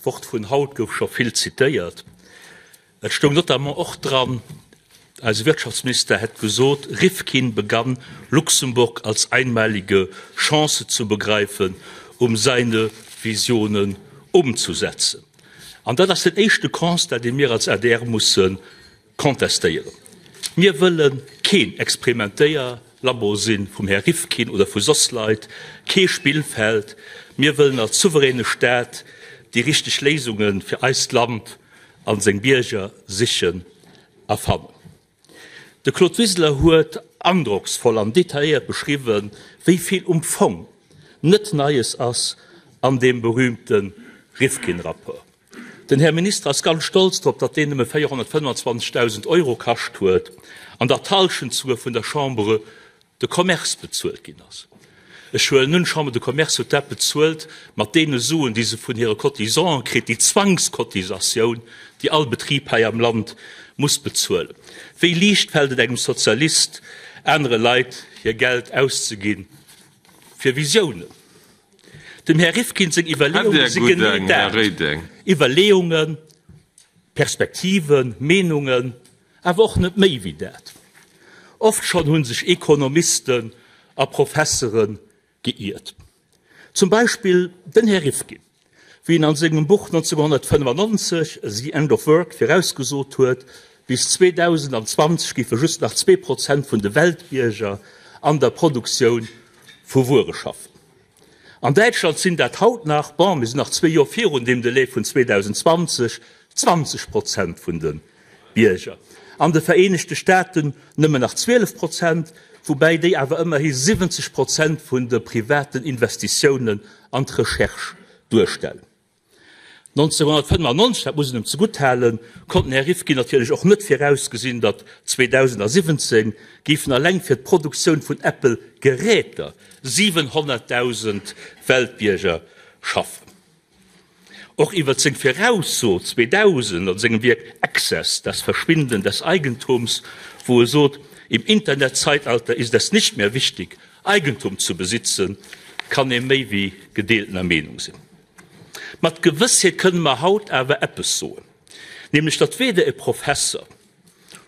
D'Wort vun haut gouf scho vill zitéiert. Et stoung notamment och dran, eise Wirtschaftsminister hätt gesot, Rifkin begann, Luxemburg als einmalige Chance zu begreifen, um seine Visionen umzusetzen. An dat ass den éischte Constat, dee mir als adr musse contestéieren. Mir wëlle keen Experimentéierlabo si vum Här Rifkin oder vu soss Leit, kee Spillfeld. Mir wëllen als souveräne Staat déi richteg Léisunge fir eist Land a seng Bierger sichen a fannen. De Claude Wiseler huet androcksvoll an detailléiert beschriwwen, wéi vill um Fong net Neies ass an deem berühmte Rifkin-Rapport. Den Här Minister ass ganz stolz drop, datt deen nëmme 425.000 Euro kascht huet an datt d'Halschent souguer vun der Chambre de Commerce bezuelt ginn ass. Ech huelen un, d'Chambre de Commerce huet dat bezuelt mat deene Suen, déi se vun hire Cotisanten kritt, déi Zwangscotisatioun, déi all Betrib hei am Land muss bezuelen. Wéi liicht fält et engem Sozialist, anere Leit hir Geld auszeginn fir Visiounen? Dem Här Rifkin seng Iwwerleeunge si genee dat, Iwwerleeungen, Perspektiven, Meenungen, Awer och net méi wéi dat. Oft schonn hu sech Ekonomisten a Professere geiert. Zum Beispill den Här Rifkin, wéi en an sengem Buch 1995, The End of Work, virausgesot huet, bis 2020 géife just nach 2% vun de Weltbierger an der Produktioun vu Wuere schaffen. An Däitschland sinn dat haut nach, bon, mir sinn nach zwee Joer virun deem Delai vun 2020, 20 Prozent vun de Bierger. An de Vereenegte Staaten nëmmen nach 12 Prozent, woubäi déi awer ëmmerhi 70 Prozent vun de privaten Investitiounen an d'Recherche duerstellen. 1995, dat muss een em zegutt halen, konnt den Här Rifkin natierlech och net virausgesinn, datt 2017 géifen alleng fir d'Produktioun vun Apple-Geräter 700.000 Weltbierger schaffen. Och iwwer seng Virausso 2000 an sengem Wierk Excess, das Verschwinden des Eigentums, wou e sot, Im Internetzeitalter ist es nicht mehr wichtig, Eigentum zu besitzen, kann ee méi wéi gedeeltener Meenung sinn. Mat Gewëssheet kënne mer haut awer eppes soen, nämlech datt weder e Professer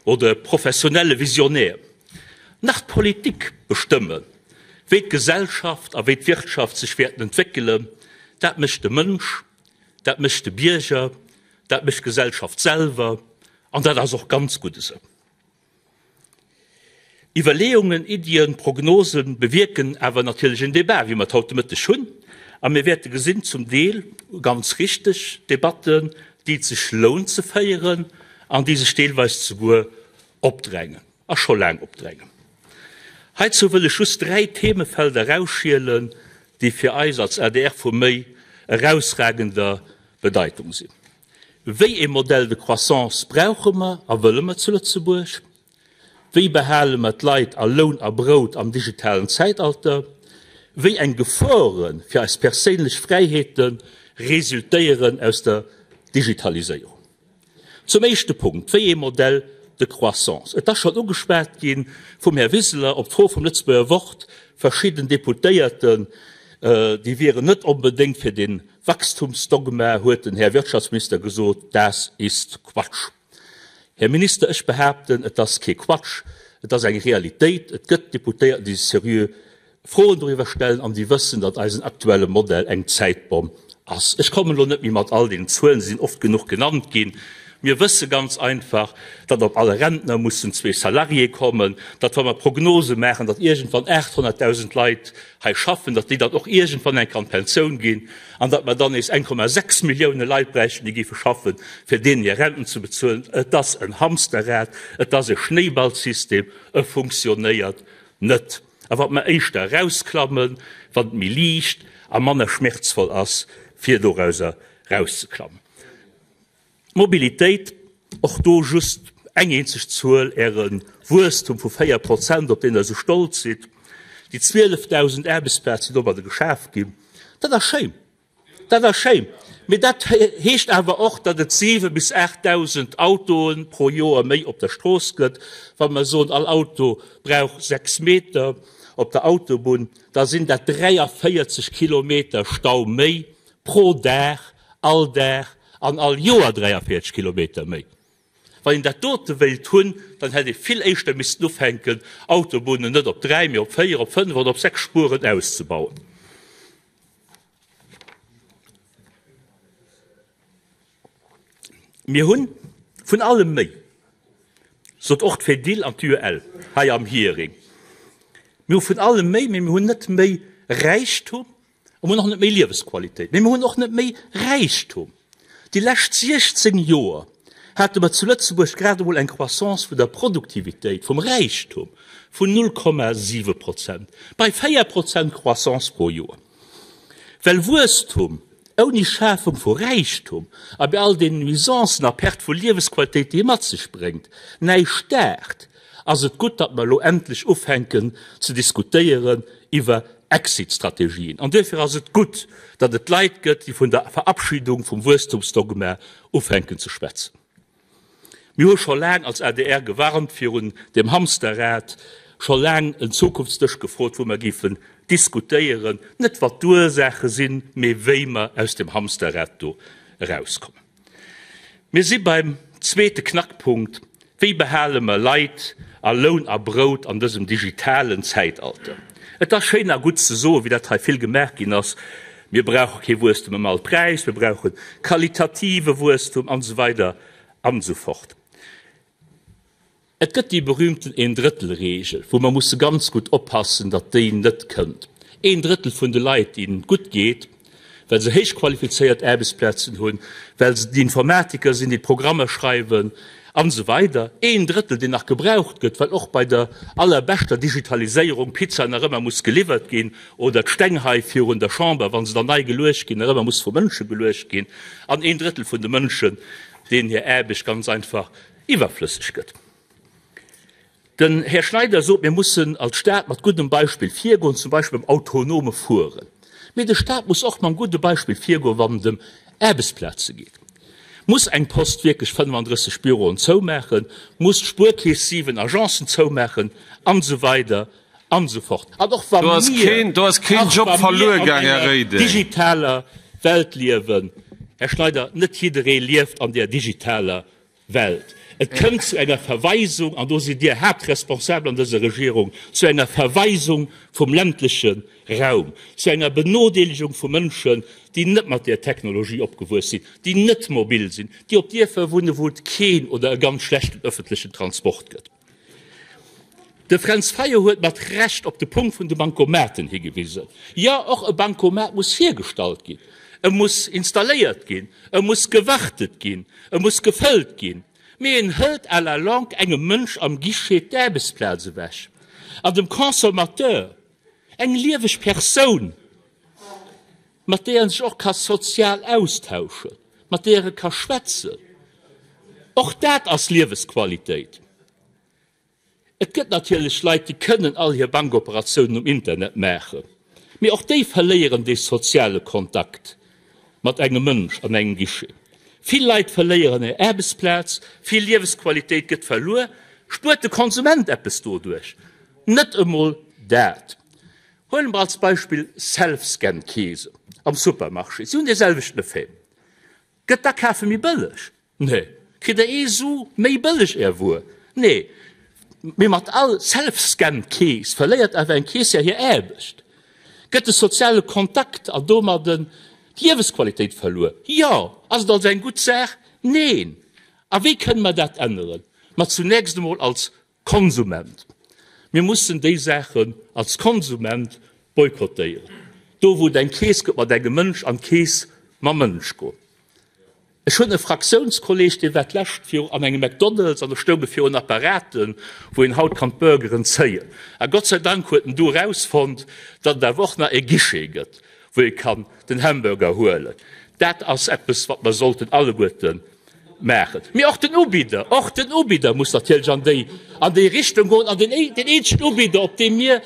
oder e professionelle Visionär nach d'Politik bestëmmen, wéi d'Gesellschaft a wéi d'Wirtschaft sech wäerten entwéckelen. Dat mécht de Mënsch, dat mécht de Bierger, dat mécht d'Gesellschaft selwer, an dat ass och ganz gutt esou. Iwwerleeungen, Iddien, Prognosen bewierken awer natierlech en Débat, wéi mer et haut de Mëtteg hunn. A mir wäerte gesinn, zum Deel ganz richteg Debatten, déi et sech lount ze féieren an déi sech deelweis zeguer opdrängen a scho laang opdrängen. Heizou wëll ech just dräi Themefelder erausschielen, déi fir eis als adr vu méi erausragender Bedeitung sinn. Wéi ee Modèle de croissance brauche mer a wëlle mer zu Lëtzebuerg? Wéi behale mer d'Leit a Loun a Brout am digitalen Zäitalter? Wéi eng Gefore fir eis perséinlech Fräiheete resultéieren aus der Digitaliséierung? Zum éischte Punkt, Wéi ee Modèle de croissance? Et ass schonn ugeschwat gi vum Här Wiseler op d'Fro vum Lëtzebuerger Wort, verschidden Deputéierten, déi wieren net onbedéngt fir dee Wachstumsdogma, huet den Här Wirtschaftsminister gesot, das ist Quatsch. Här Minister, ech behaapten, et ass kee Quatsch, et ass eng Realitéit. Et gëtt Deputéierten, déi sech seriö Froen doriwwer stellen an déi wëssen, datt eisen aktuelle Modell eng Zäitbomm ass. Ech kommen elo net méi mat all deenen Zuelen, se sinn oft genuch genannt ginn. Mir wësse ganz einfach, datt op alle Rentner mussen zwee Salarié kommen, datt, wa mer Prognose maachen, datt iergendwann 800.000 Leit hei schaffen, datt déi dann och iergendwann eng Kéier an d'Pensioun ginn an datt mer dann nees 1,6 Millioune Leit bräichten, déi géife schaffen, fir deenen hir Renten ze bezuelen. Et ass en Hamsterrad, et ass e Schnéiballsystem, e funktionéiert net. A wat mer éischter erausklammen, wann et méi liicht a manner schmerzvoll ass, fir dorauser erauszeklammen. D'Mobilitéit, och do just eng eenzeg Zuel, Äre Wuesstum vu 4 Prozent, op deen Der esou stolz sidd, déi 12.000 Aarbechtsplazen, déi domadder geschaf ginn, dat ass schéin, dat ass schéin, mee dat heescht awer och, datt et 7 bis 8.000 Autoe pro Joer méi op der Strooss gëtt. Wa mer soen, all Auto brauch 6 Meter op der Autobunn, da sinn dat 43 Kilometer Stau méi pro Dag. All Dag an all Joer 43 Kilometer méi. Wann een dat dote wéilt hunn, dann hätt ee vill éischter missten ufänken, Autobunnen net op 3, mee op 4, op 5 oder op 6 Spueren auszebauen. Mir hu vun allem méi, sot och d'Fedil an d'UEL hei am Hearing. Mir hu vun allem méi, mee mir hunn net méi Räichtum a mir hunn och net méi Liewesqualitéit, mee mir hunn och net méi Räichtum. Déi lescht 16 Joer hate mer zu Lëtzebuerg grad emol eng Croissance vun der Produktivitéit, vum Räichtum, vun 0,7 Prozent, bei 4 Prozent Croissance pro Joer. Well Wuesstum ouni Schafung vu Räichtum a bei all den Nuisancen a Perte vu Liewesqualitéit, déi e mat sech bréngt, näischt daacht, ass et gutt, datt mer elo endlech ufänken ze diskutéieren iwwer Exit-Strategien. An duerfir ass et gutt, datt et Leit gëtt, déi vun der Verabschiedung vum Wuesstumsdogma ufänken ze schwätzen. Mir hu scho laang als adr gewarnt virun deem Hamsterrad, scho laang en Zukunftsdësch gefrot, wou mer géifen diskutéieren, net wat d'Ursaache sinn, mee wéi mer aus deem Hamsterrad do erauskommen. Mir si beim zweete Knackpunkt, Wéi behale mer Leit a Loun a Brout an dësem digitalen Zäitalter? Et ass schéin a gutt ze soen, wéi dat hei vill gemaach ginn ass, Mir brauche kee Wuesstum ëm all Präis, mir brauche qualitative Wuesstum an esou weider an esou fort. Et gëtt déi berühmten Een-Drëttel-Regel, wou mer musse ganz gutt oppassen, datt déi net kënnt. Een Drëttel vun de Leit, deenen et gutt geet, well se héich qualifizéiert Aarbechtsplazen hunn, well se déi Informatiker sinn, déi d'Programmer schreiwen an esou weider. Een Drëttel, deen nach gebraucht gëtt, well och bei der allerbeschter Digitaliséierung d'Pizza nach ëmmer muss geliwwert ginn oder d'Steng hei virun der Chamber, wa se dann nei geluecht ginn, nach ëmmer muss vu Mënsche geluecht ginn. An een Drëttel vun de Mënschen, deenen hir Aarbecht ganz einfach iwwerflësseg gëtt. Den Här Schneider sot, mir mussen als Staat mat guddem Beispill virgoen, zum Beispill beim autonome Fueren. Mee de Staat muss och mam gudde Beispill virgoen, wann et ëm Aarbechtsplaze geet. Muss eng Post wierklech 35 Büroen zoumaachen? Muss d'Spuerkeess 7 Agencen zoumaachen? An esou weider an esou fort. An och wa mir, och wa mir an enger digitaler Welt liewen, Här Schneider, net jidderee lieft an där digitaler Welt. Et kënnt zu enger Verweisung, an do sidd Dir Haaptresponsabel an dëser Regierung, zu enger Verweisung vum ländleche Raum, zu enger Benodeelegung vu Mënschen, déi net mat där Technologie opgewuess sinn, déi net mobil sinn, déi op Dierfer wunnen, wou et keen oder e ganz schlechten öffentlechen Transport gëtt. De Fränz Fayot huet mat Recht op de Punkt vun de Bancomaten higewisen. Jo, och e Bancomat muss hiergestallt ginn, e muss installéiert ginn, e muss gewartet ginn, e muss gefëllt ginn. Mee en hëlt à la longue engem Mënsch am Guichet d'Aarbechtsplaz ewech an dem Consommateur eng lieweg Persoun, mat där en sech och ka sozial austauschen, mat där e ka schwätzen. Och dat ass Liewesqualitéit. Et gëtt natierlech Leit, déi kënnen all hir Bankoperatiounen um Internet maachen, mee och déi verléieren dee soziale Kontakt mat engem Mënsch an engem Guichet. Vill Leit verléieren hir Aarbechtsplaz, vill Liewesqualitéit gëtt verluer. Spuert de Konsument eppes doduerch? Net emol dat. Huele mer als Beispill Self-Scan-Keesen am Supermarché, si hunn dee selwechten Effet. Gëtt d'Akafe méi bëlleg? Nee. Kritt der ee Su méi bëlleg är Wuer? Nee. Mee mat all Self-Scan-Kees verléiert awer eng Keessière hir Aarbecht. Gëtt de soziale Kontakt an domadden d'Liewesqualitéit verluer? Jo. Ass et also eng gutt Saach? Neen. A wéi kënne mer dat änneren? Ma zunächst emol als Konsument. Mir mussen déi Saachen als Konsument boykottéieren. Do wou et eng Kees gëtt mat engem Mënsch, an d'Kees mam Mënsch goen. Ech hunn e Fraktiounskolleeg, dee war d'lescht viru an engem McDonald's an do stoung e virun Apparaten, wou een haut kann d'Burgeren zéien. A Gott sei Dank huet en du erausfonnt, datt et awer och nach e Guichet gëtt, wou ee kann den Hamburger huelen. Dat ass eppes, wat mer sollten alleguerte maachen. Mee och den Ubidder, och den Ubidder muss natierlech an déi, an déi Richtung goen. An den, deen eenzegen Ubidder, op dee mir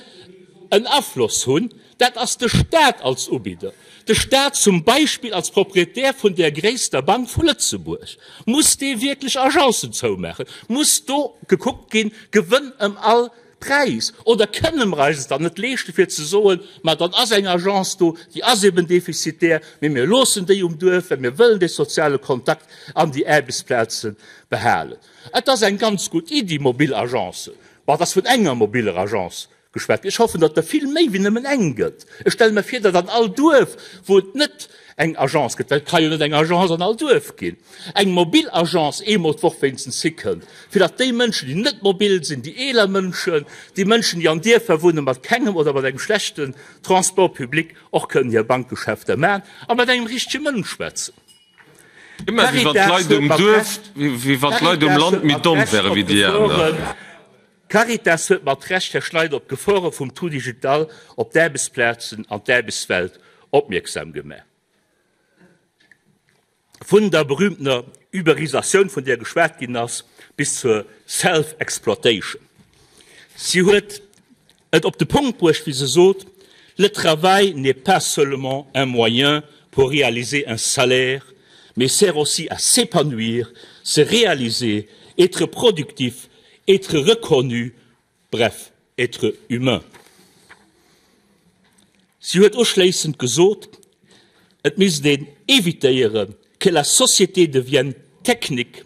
en Afloss hunn, dat ass de Stat als Ubidder. De Stat zum Beispill als Proprietär vun där gréisster Bank vu Lëtzebuerg. Muss dee wierklech Agencen zoumaachen? Muss do gekuckt ginn, Gewënn ëm all. Präis? Oder kënne mer eis et dann net leeschten, fir ze soen, Ma dann ass eng Agence do, déi ass eben defizitär, mee mir loossen déi um Duerf, well mir wëllen dee soziale Kontakt an déi Aarbechtsplaze behalen. Et ass eng ganz gutt Iddi, mobil Agencen. Bon, et ass vun enger mobiller Agence geschwat ginn. Ech hoffen, datt der vill méi wéi nëmmen eng gëtt. Ech stelle mer vir, datt an all Duerf, wou et net eng Agence gëtt, well et ka jo net eng Agence an all Duerf ginn, eng mobil Agence eemol d'Woch wéinstens hikënnt, fir datt déi Mënschen, déi net mobil sinn, déi eeler Mënschen, déi Mënschen, déi an Dierfer wunnen, mat kengem oder mat engem schlechten Transport public och kënnen hir Bankgeschäfter maachen a mat engem richtege Mënsch schwätzen. Ëmmer wéi wann d'Leit um Duerf, wéi wann d'Leit um Land méi domm wäre wéi déi aner. D'Caritas huet mat Recht, Här Schneider, op d'Gefore vum Tout digital op d'Aarbechtsplazen an d'Aarbechtswelt opmierksam gemaach. Vun der berühmtener Uberisatioun, vun där geschwat ginn ass, bis zur Self-Exploitation. Si huet et op de Punkt bruecht, wéi se sot, Le travail n'est pas seulement un moyen pour réaliser un salaire, mais sert aussi à s'épanouir, se réaliser, être productif, être reconnu, bref, être humain. Si huet uschléissend gesot, et misst een évitéieren, que la société devienne technique,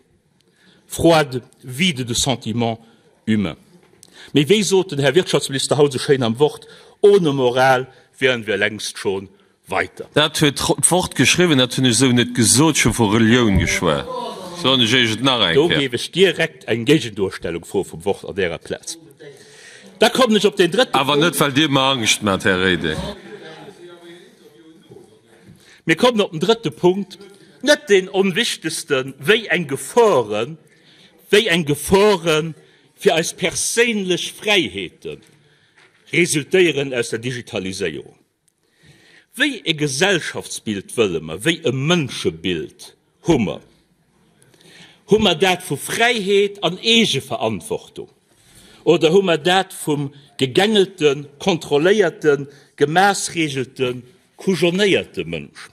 froide, vide de sentiments humains. Mee wéi sot den Här Wirtschaftsminister haut esou schéin am Wort, Ohne Moral wären wir längst schon weiter. Dat huet d'Wort geschriwwen, dat hunn ech esou net gesot. Ech hu vu Relioun geschwat, soen ech Iech et nach eng Do Kéier. géif ech direkt eng Géigenduerstellung froe vum Wort an Ärer Plaz. Da kommen ech op deen drëtte Awer net, Punkt. well Dir mer Angscht maacht, Här Reding. Mir kommen op den drëtte Punkt, net deen onwichtegsten, Wéi eng Geforen, wéi eng Gefore fir eis perséinlech Fräiheete resultéieren aus der Digitaliséierung? Wéi e Gesellschaftsbild wëlle mer? Wéi e Mënschebild hu mer? Hu mer dat vu Fräiheet an Eegeverantwortung oder hu mer dat vum gegängelten, kontrolléierten, gemaassreegelten, kujonéierte Mënsch?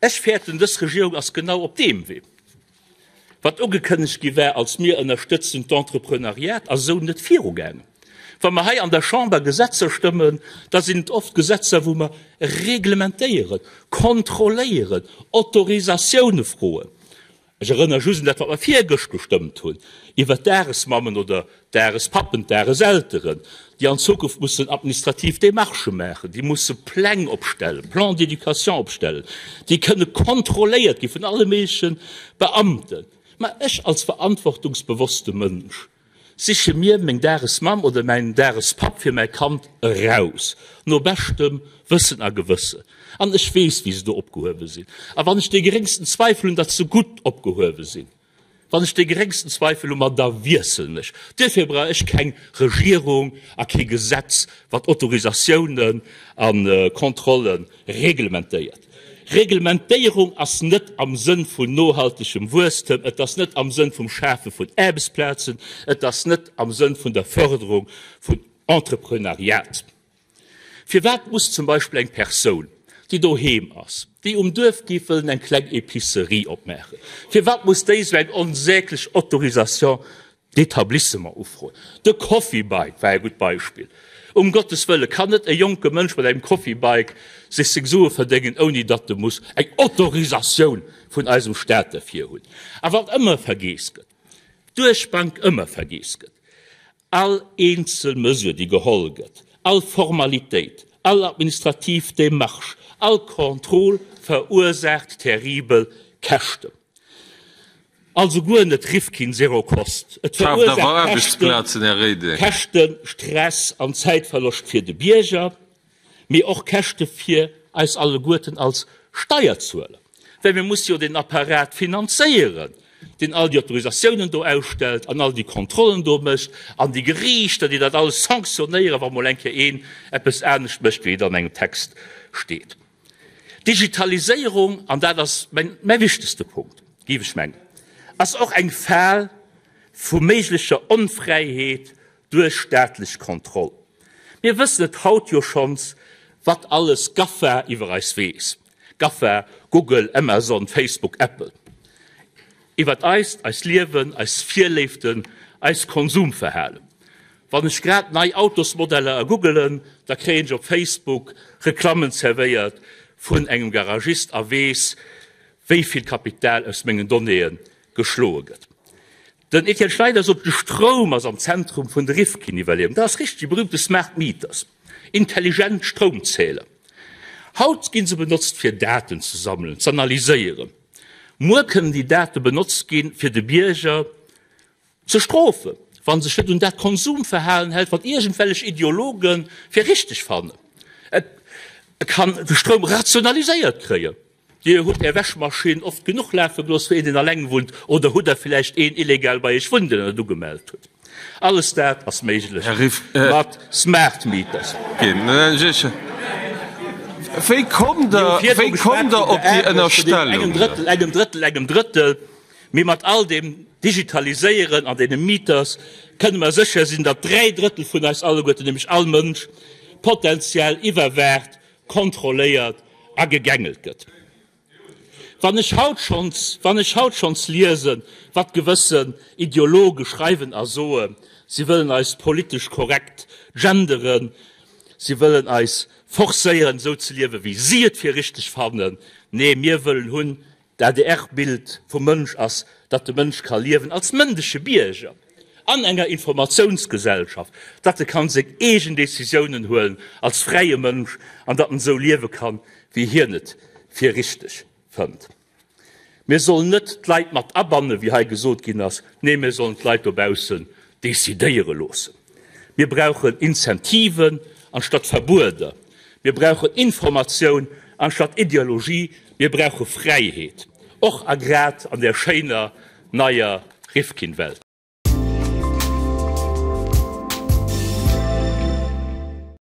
Ech fäerten, dës Regierung ass genau op deem Wee. Wat ugekënnegt gi war als mir ënnerstëtzen d'Entrepreneuriat, ass esou net virugaangen. Wa mer hei an der Chamber Gesetzer stëmmen, da sinn et oft Gesetzer, wou mer reglementéieren, kontrolléieren, Autorisatioune froen. Ech erënnere just un dat, wat mer virgëscht gestëmmt hunn iwwert d'Dagesmammen oder d'Dagespappen, d'Dageselteren, déi an Zukunft mussen administrativ Démarchë maachen, déi musse Pläng opstellen, Plans d'éducation opstellen, déi kënne kontrolléiert gi vun alle méigleche Beamten. Mä ech als verantwortungsbewosste Mënsch siche mir meng Dagesmamm oder mäin Dagespapp fir mäi Kand eraus, no beschtem Wëssen a Gewëssen. An ech weess, wéi se do opgehuewe sinn. A wann ech dee geréngsten Zweifel hunn, datt se gutt opgehuewe sinn, wann ech dee geréngsten Zweifel hunn, ma da wiesselen ech. Duerfir brauch ech keng Regierung a kee Gesetz, wat Autorisatiounen a Kontrolle reglementéiert. Reglementéierung ass net am Sënn vun nohaltegem Wuesstem, et ass net am Sënn vum Schafe vun Aarbechtsplazen, et ass net am Sënn vun der Förderung vun Entreprenariat. Firwat muss zum Beispill eng Persoun, déi doheem ass, déi um Duerf géif wëllen eng kleng Epicerie opmaachen, firwat muss déi esou eng onsäglech Autorisation d'établissement ufroen? De Coffee Bike war e gutt Beispill. Um Gottes Wëlle kann net e jonke Mënsch mat engem Coffee Bike sech seng Sue verdéngen, ouni datt e muss eng Autorisatioun vun eisem Staat derfir hunn. A wat ëmmer vergeess gëtt, duerch d'Bank ëmmer vergeess gëtt, All eenzel Mesure, déi geholl gëtt, all Formalitéit, all administrativ Démarche, all Contrôle verursaacht terribel Käschten. Also guer net Rifkin zero cost. Et Schaaft awer verursaacht Käschten, Aarbechtsplazen, Här Reding. Käschten, Stress an Zäitverloscht fir de Bierger. mee och Käschte fir eis alleguerten als Steierzueler, well mir musse jo deen Apparat finanzéieren, deen all déi Autorisatiounen do ausstellt an all déi Kontrollen do mécht an déi Geriichter, déi dat alles sanktionéieren, wa mol eng Kéier een eppes anescht mécht, wéi et an engem Text steet. D'Digitaliséierung, an dat ass mäi wichtegste Punkt, géif ech mengen, ass och eng Fal vu méiglecher Onfräiheet duerch staatlech Kontroll. Mir wëssen et haut jo schonns, wat alles GAFA iwwer eis weess, GAFA, Google, Amazon, Facebook, Apple, iwwert eist, eist Liewen, eis Virléiften, eist Konsumverhalen. Wann ech grad nei Autosmodeller ergoogelen, da kréien ech op Facebook Reklammen zerwéiert vun engem Garagist a weess, wéi vill Kapital aus mengen Donnéeë geschloe gëtt. Den Etienne Schneider sot, de Stroum ass am Zentrum vun de Rifkin-Iwwerleeungen. Dat ass richteg, déi berühmte Smart Meters, intelligent Stroumzähler. Haut gi se benotzt, fir Daten ze sammelen, z'analyséieren. Muer kënnen déi Date benotzt ginn, fir de Bierger ze strofen, wa sech net un dat Konsumverhalen hält, wat iergendwellech Ideologe fir richteg fannen. Et kann de Stroum rationaliséiert kréien. Dir hutt Är Wäschmaschinn oft genuch lafe gelooss fir een, deen alleng wunnt, oder hutt Der villäicht een illegal bei Iech wunnen, deen Der net ugemellt hutt. Alles dat ass méiglech mat Smart Meters. Wéi kommt Der, wéi kommt Der op déi Ënnerstellung? Engem Drëttel, engem Drëttel, engem Drëttel. Mee mat all deem Digitaliséieren an deene Meters kënne mer sécher sinn, datt 3 Drëttel vun eis alleguerten, nämlech all Mënsch, potenziell iwwerwaacht, kontrolléiert a gegängelt gëtt. Wann ech haut schonns, wann ech haut schonns liesen, wat gewëssen Ideologe schreiwen a soen, si wëllen eis politesch korrekt genderen, si wëllen eis forcéieren, esou ze liewen, wéi si et fir richteg fannen. Nee, mir wëllen hunn, D'ADR-Bild vum Mënsch ass, datt de Mënsch ka liewen als mëndege Bierger an enger Informatiounsgesellschaft, datt e kann seng eegen Decisiounen huelen als fräie Mënsch an datt en esou liewe kann, wéi hien et fir richteg fënnt. Mir sollen net d'Leit mat abannen, wéi hei gesot ginn ass, nee, mir sollen d'Leit dobaussen decidéiere loossen. Mir brauchen Incentiven anstatt Verbueder. Mir brauchen Informatioun anstatt Ideologie. Mir brauche Fräiheet, och a grad an där schéiner neier Rifkin-Welt.